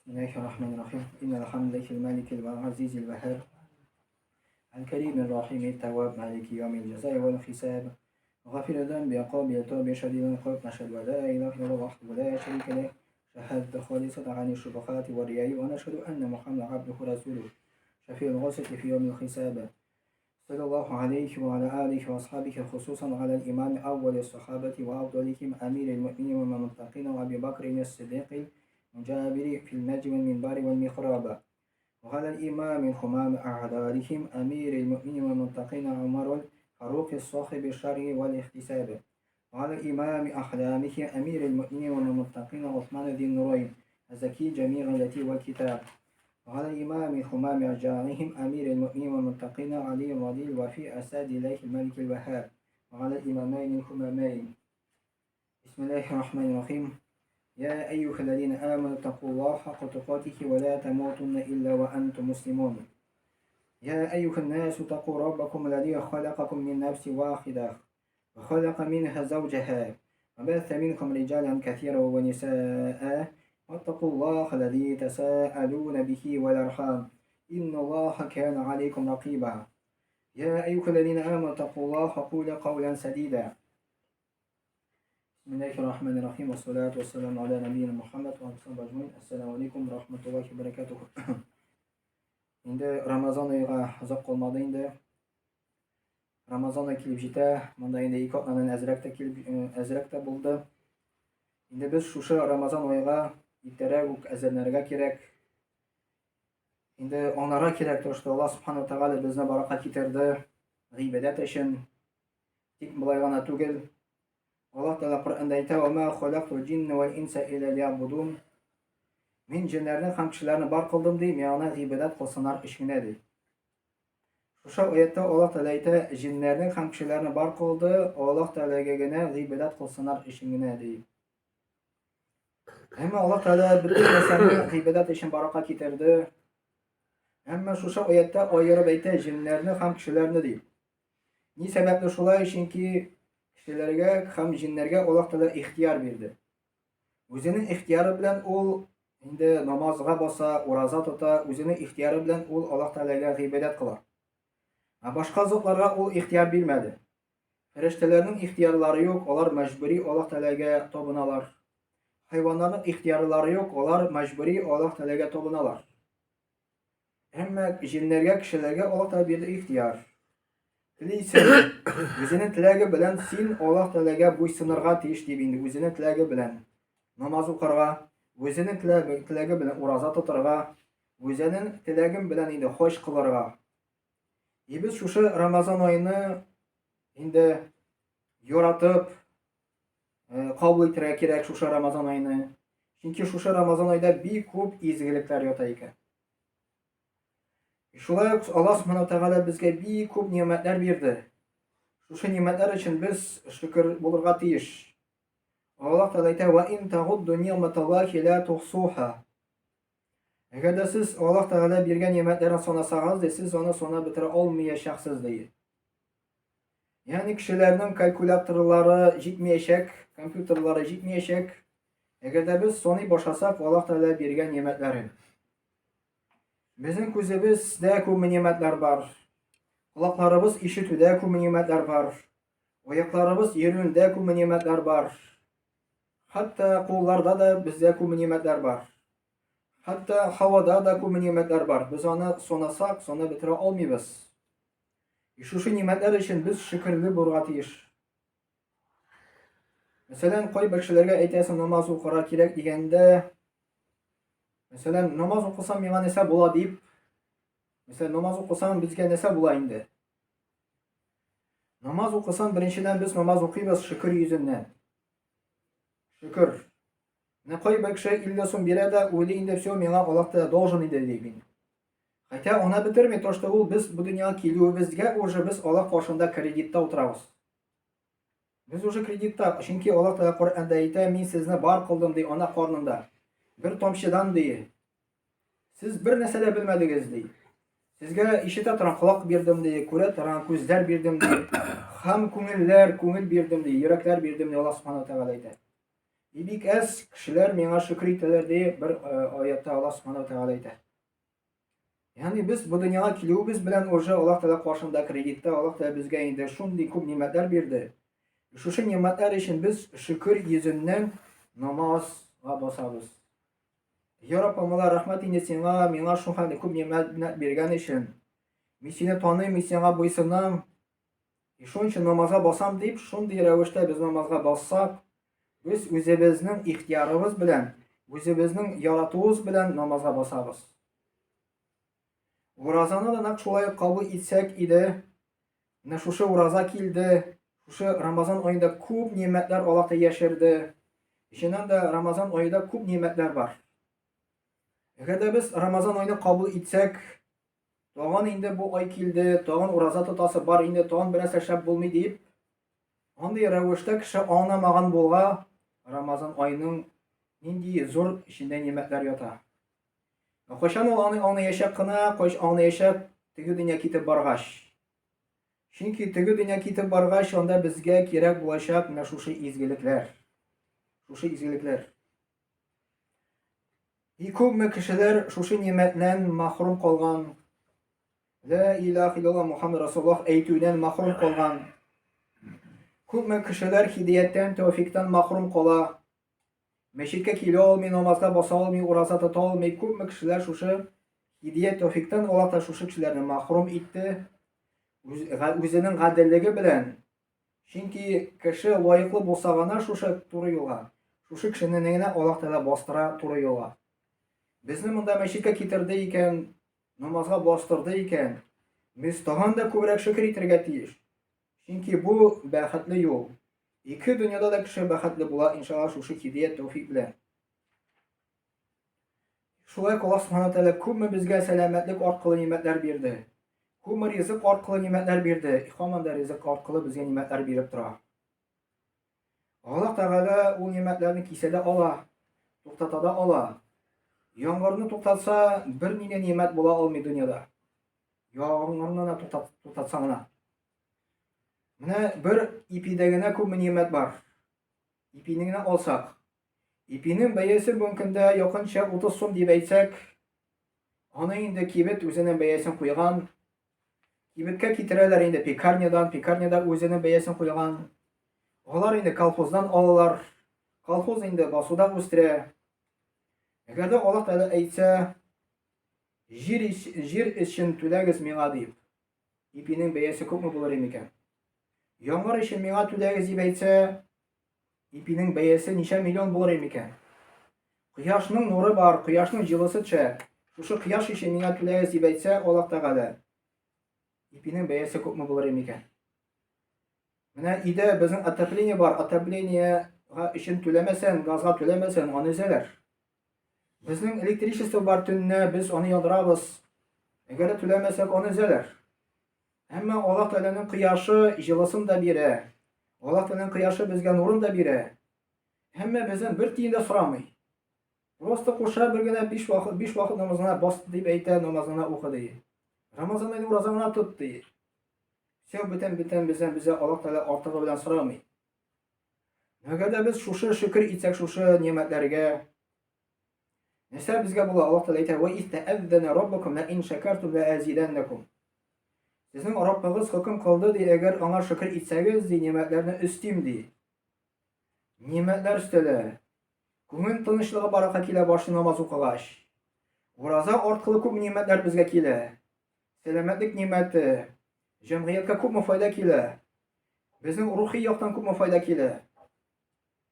بسم الله الرحمن الرحيم إن الحمد لله الملك العزيز الوهاب الكريم الرحيم التواب مالك يوم الجزاء والحساب غافر الذنب قابل التوب شديد العقاب نشهد أن لا إله إلا الله وحده لا شريك له شهادة خالصة عن الشبهات والرياء ونشهد أن محمدا عبده ورسوله شفيع الغسل في يوم الحساب صلى الله عليه وعلى آله وأصحابه خصوصا على الإمام أول الصحابة وأفضلهم أمير المؤمنين والمتقين وأبي بكر الصديق المجابر في المجد والمنبر والمحراب وعلى الإمام الخمام أعدادهم أمير المؤمنين والمتقين عمر الفاروق الصاحب الشرع والاحتساب وعلى الإمام أحلامه أمير المؤمنين والمتقين عثمان ذي النورين الزكي جميع التي والكتاب وعلى الإمام خمام أرجانهم أمير المؤمنين والمتقين علي الرضي الوفي أساد الله الملك الوهاب وعلى الإمامين الخمامين بسم الله الرحمن الرحيم يا أيها الذين آمنوا اتقوا الله حق تقاته ولا تموتن إلا وأنتم مسلمون يا أيها الناس اتقوا ربكم الذي خلقكم من نفس واحدة وخلق منها زوجها وبث منكم رجالا كثيرا ونساء واتقوا الله الذي تساءلون به والأرحام إن الله كان عليكم رقيبا يا أيها الذين آمنوا اتقوا الله وقولوا قولا سديدا بسم الله الرحمن الرحيم والصلاة والسلام على نبينا محمد وعلى آله أجمعين السلام عليكم ورحمة الله وبركاته Инде Рамазан айга озак калмады инде. Рамазан ай килеп җитә. Монда инде ике атнадан әзрәк тә килеп әзрәк тә булды. Инде без шушы Рамазан айга иртәрәк үк әзерләнергә кирәк. Инде аңларга кирәк, то, что Аллаһ Субхану Тәгалә безне барака китерде гыйбадәт өчен. Тик болай гына түгел. Аллаһ Тәгалә Коръәндә әйтә: "Ва ма халактул җинна вал инса илля лиябудун." Мин җеннәрне һәм кешеләрне бар кылдым ди, миңа гыйбадәт кылсыннар өчен генә ди. Шушы аятта Аллаһ Тәгалә әйтә, җеннәрне һәм кешеләрне бар кылды, Аллаһ Тәгаләгә генә гыйбадәт кылсыннар өчен генә ди. Әмма Аллаһ Тәгалә бөтен нәрсәне гыйбадәт өчен баракка китерде. Әмма шушы аятта аерып әйтә җеннәрне һәм кешеләрне ди. Ни сәбәпле шулай? Чөнки кешеләргә һәм җеннәргә Аллаһ Тәгалә ихтияр бирде. Үзенең ихтияры белән ул инде намазга баса, ураза тота, үзенең ихтияры белән ул Аллаһ Тәгаләгә гыйбадәт кыла. Ә башка затларга ул ихтияр бирмәде. Фәрештәләрнең ихтиярлары юк, алар мәҗбүри Аллаһ Тәгаләгә табыналар. Хайваннарның ихтиярлары юк, алар мәҗбүри Аллаһ Тәгаләгә табыналар. Әмма җеннәргә, кешеләргә Аллаһ Тәгалә бирде ихтияр. Телисең, үзенең теләге белән син Аллаһ Тәгаләгә буйсынырга тиеш дип инде үзенең теләге белән намаз укырга, үзенең теләге, теләге белән ураза тотырга, үзенең теләген белән инде хаҗ кылырга. И без шушы Рамазан аены инде яратып, э, кабул итәргә кирәк шушы Рамазан аены. Чөнки шушы Рамазан айда бик күп изгелекләр ята икән. Шулай ук Аллаһ Субхану Тәгалә безгә бик күп ни'мәтләр бирде. Шушы ни'мәтләр өчен без шөкер булырга тиеш. Аллаһ Тәгалә әйтә: "Ва ин тагудду ни'маталлахи ла тухсуха." Әгәр дә сез Аллаһ Тәгалә биргән ни'мәтләрне санасагыз, ди, сез аны санап бетерә алмаячаксыз, ди. Ягъни кешеләрнең калькуляторлары җитмәячәк, компьютерлары җитмәячәк. Әгәр дә без саный башласак, Аллаһ Тәгалә биргән ни'мәтләрен. Безнең күзебездә күп ни'мәтләр бар. Колакларыбыз ишетүдә күп ни'мәтләр бар. Аякларыбыз йөрүендә күп ни'мәтләр бар. Хәтта кулларда да бездә күп ни'мәтләр бар. Хәтта һавада да күп ни'мәтләр бар. Без аны санасак, санап бетерә алмыйбыз. И шушы нимәтләр өчен без шөкерле булырга тиеш. Мәсәлән, кайбер кешеләргә әйтәсең, намаз укырга кирәк дигәндә, мәсәлән, намаз укысам миңа нәрсә була дип, мәсәлән, намаз укысам безгә нәрсә була инде? Намаз укысам, беренчедән без намаз укыйбыз шөкер йөзеннән. Шөкер. Менә кайбер кеше 50 сум бирә дә, уйлый инде, все, миңа Аллаһ Тәгалә должен инде дип инде. Хотя она бетерми то, что ул без бу дөньяга килүебезгә уже без Аллаһ каршында кредитта утырабыз. Без уже кредитта, чөнки Аллаһ Тәгалә Коръәндә әйтә, мин сезне бар кылдым ди ана карнында. Бер тамчыдан ди. Сез бер нәрсә дә белмәдегез ди. Сезгә ишетә торган колак бирдем ди, күрә торган күзләр бирдем ди, һәм күңелләр, күңел бирдем ди, йөрәкләр бирдем ди Аллаһ Субхану Тәгалә әйтә. И бик әз кешеләр миңа шөкер итәләр, ди бер аятта Аллаһ Субхану Тәгалә әйтә. Ягъни без бу дөньяга килүебез белән уже Аллаһ Тәгалә каршында кредитта, Аллаһ Тәгалә безгә инде шундый күп нимәтләр бирде. Шушы нимәтләр өчен без шөкер йөзеннән намазга басабыз. Я Раббым, Алла, рәхмәт инде сиңа, миңа шул хәтле күп нимәт биргән өчен. Мин сине таныйм, мин сиңа буйсынам. И шуның өчен намазга басам дип, шундый рәвештә без намазга бассак, без үзебезнең ихтиярыбыз белән, үзебезнең яратуыбыз белән намазга басабыз. Уразаны да нәкъ шулай кабул итсәк иде, менә шушы ураза килде, шушы Рамазан аенда күп нимәтләр Аллаһ та яшерде. Чыннан да Рамазан аенда күп нимәтләр бар. Әгәр дә без Рамазан аен кабул итсәк, Тагын инде бу ай килде, тагын ураза тотасы бар инде, тагын берәрсә эшләп булмый дип, андый рәвештә кеше аңламаган булга, Рамазан аеның нинди зур эчендә нимәтләр ята. Ә кайчан ул аны аңлаячак кына, кайч аңлаячак теге дөнья китеп баргач. Чөнки теге дөнья китеп баргач, анда безгә кирәк булачак менә шушы изгелекләр. Шушы изгелекләр. И күпме кешеләр шушы нимәтнән махрум калган. Лә илаһ иллаллаһ Мухаммад Расуллаһ әйтүдән махрум калган. Күпме кешеләр һидаяттән, тәүфиктән махрум кала. Мәчеткә килә алмый, намазга баса алмый, ураза тота алмый. Күпме кешеләр шушы һидият, тәүфиктән Аллаһ та шушы кешеләрне махрум итте. Үзенең гаделлеге белән. Чөнки кеше лаеклы булса гына шушы туры юлга, шушы кешене генә Аллаһ Тәгалә бастыра туры юлга. Безне монда мәчеткә китерде икән, намазга бастырды икән, без тагын да күбрәк шөкер итәргә тиеш. Чөнки бу бәхетле юл. Ике дөньяда да кеше бәхетле була, иншалла, шушы һидәят, тәүфик белән. Шулай ук Аллаһ Субхану Тәгалә күпме безгә сәламәтлек аркылы нимәтләр бирде. Күпме ризык аркылы нимәтләр бирде. Һаман да ризык аркылы безгә нимәтләр биреп тора. Аллаһ Тәгалә ул нимәтләрне кисә дә ала, туктата да ала. Яңгырны туктатса, бер нинди нимәт була алмый дөньяда. Яңгырны да туктатса гына. Менә бер ипидә генә күпме нимәт бар. Ипине генә алсак, Ипинең бәясе бүгенге көндә якынча 30 сум дип әйтсәк, аны инде кибет үзенең бәясен куйган. Кибеткә китерәләр инде пекарнядан, пекарняда үзенең бәясен куйган. Алар инде колхоздан алалар. Колхоз инде басуда үстерә. Әгәр дә Аллаһ Тәгалә әйтсә, җир, җир өчен түләгез миңа дип, ипинең бәясе күпме булыр микән? Яңгыр өчен миңа түләгез дип әйтсә, Ипинең бәясе ничә миллион булыр микән? Кояшның нуры бар, кояшның җылысы төшә. Шушы кояш өчен миңа түләгез дип әйтсә, Аллаһ Тәгалә, ипинең бәясе күпме булыр микән? Менә өйдә безнең отопление бар, отоплениега өчен түләмәсәң, газга түләмәсәң, аны өзәләр. Безнең электричество бар төнне, без аны яндырабыз. Әгәр дә түләмәсәк, аны өзәләр. Әмма Аллаһ Тәгаләнең кояшы җылысын да бирә. Аллаһ Тәгаләнең кояшы безгә нурын да бирә. Әмма бездән бер тиен дә сорамый. Просто куша бер генә биш вакыт, биш вакыт намазына бас дип әйтә, намазына укы ди. Рамазан аенда ураза гына тот ди. Все бүтән бүтән бездән безгә Аллаһ Тәгалә артыгы белән сорамый. Әгәр дә без шушы шөкер итсәк шушы нимәтләргә, Нәрсә безгә була? Аллаһ Тәгалә әйтә: "Ва истәәззәнә раббукум ла ин шакартум ла азиданнакум." Сезнең Раббыгыз хөкем кылды ди, әгәр аңа шөкер итсәгез, ди, нимәтләрне өстим ди. Нимәтләр өстәлә. Күңел тынычлыгы баракка килә башлый намаз укыгач. Ураза аркылы күп нимәтләр безгә килә. Сәламәтлек нимәте, җәмгыятькә күпме файда килә. Безнең рухи яктан күпме файда килә.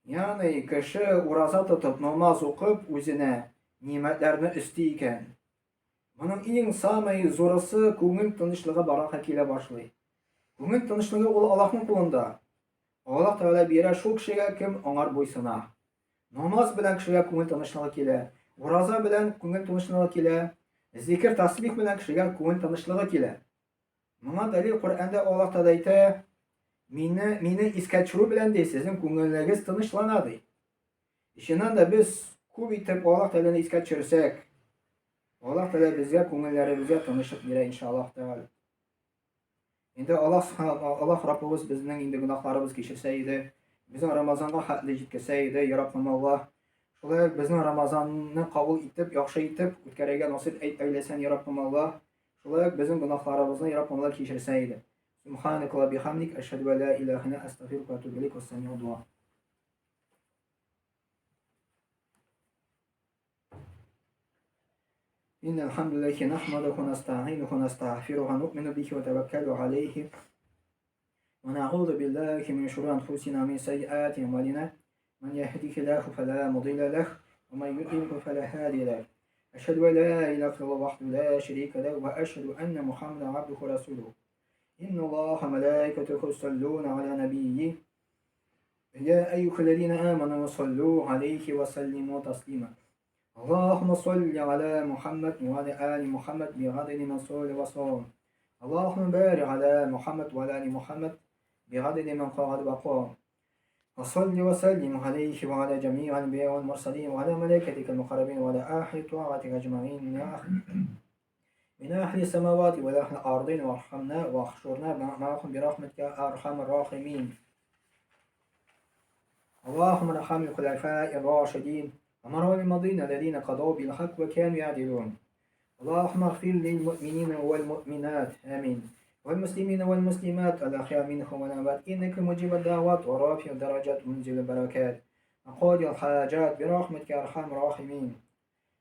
Ягъни кеше ураза тотып, намаз укып, үзенә нимәтләрне өсти икән. Моның иң самый зурысы күңел тынычлыгы баракка килә башлый. Күңел тынычлыгы ул Аллаһның кулында. Аллаһ Тәгалә бирә шул кешегә, кем аңар буйсына. Намаз белән кешегә күңел тынычлыгы килә, ураза белән күңел тынычлыгы килә, зикер, тасбих белән кешегә күңел тынычлыгы килә. Моңа дәлил Коръәндә Аллаһ Тәгалә әйтә, мине, мине искә төшерү белән ди, сезнең күңелегез тынычлана ди. Чыннан да без күп итеп Аллаһ Тәгаләне искә төшерсәк, Аллаһ Тәгалә безгә күңелләребезгә тынычлык бирә иншаллаһ Тәгалә. Инде Аллаһ Аллаһ Раббыбыз безнең инде гөнаһларыбыз кичерсә иде. Безнең Рамазанга хәтле җиткерсә иде, я Раббым Аллаһ. Шулай ук безнең Рамазанны кабул итеп, яхшы итеп үткәрергә насыйп әйләсен, я Раббым Аллаһ. Шулай ук безнең гөнаһларыбызны, я Раббым Аллаһ, кичерсә иде. Субханaka ва бихамдик, әшһәдү ва ла илаһа илля астагфирука ва атубу илейк, вассаляму дуа. إن الحمد لله نحمده ونستعينه ونستغفره ونؤمن به ونتوكل عليه ونعوذ بالله من شرور أنفسنا ومن سيئات أعمالنا من يهده الله فلا مضل له ومن يضلل فلا هادي له أشهد أن لا إله إلا الله وحده لا شريك له وأشهد أن محمدا عبده ورسوله إن الله وملائكته يصلون على نبيه يا أيها الذين آمنوا صلوا عليه وسلموا تسليما اللهم صل على محمد وعلى آل محمد بعدد من صلى وصام اللهم بارك على محمد وعلى آل محمد بعدد من قعد وقام وصل وسلم عليه وعلى جميع الأنبياء والمرسلين وعلى ملائكتك المقربين وعلى أهل طاعتك أجمعين من أهل السماوات والأهل الأرضين وارحمنا واحشرنا معهم برحمتك أرحم الراحمين اللهم ارحم الخلفاء الراشدين ومروا الماضين الذين قضوا بالحق وكانوا يعدلون اللهم اغفر للمؤمنين والمؤمنات آمين والمسلمين والمسلمات الأحياء منهم والأموات إنك مجيب الدعوات ورافع الدرجات ومنزل البركات وقاضي الحاجات برحمتك أرحم الراحمين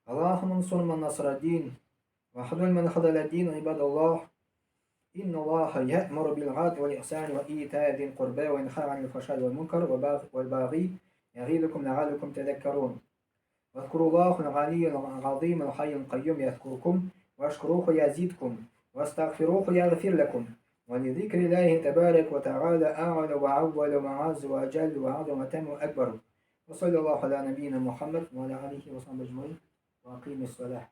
اللهم انصر من نصر الدين وخذل من خذل الدين عباد الله إن الله يأمر بالعدل والإحسان وإيتاء ذي القربى وينهى عن الفحشاء والمنكر والبغي يعظكم لعلكم تذكرون واذكروا الله العلي العظيم الحي القيوم يذكركم واشكروه يزيدكم واستغفروه يغفر لكم ولذكر الله تبارك وتعالى أعلى وأول وأعز وأجل وأعظم وأتم وأكبر وصلى الله على نبينا محمد وعلى آله وصحبه أجمعين وأقيم الصلاة.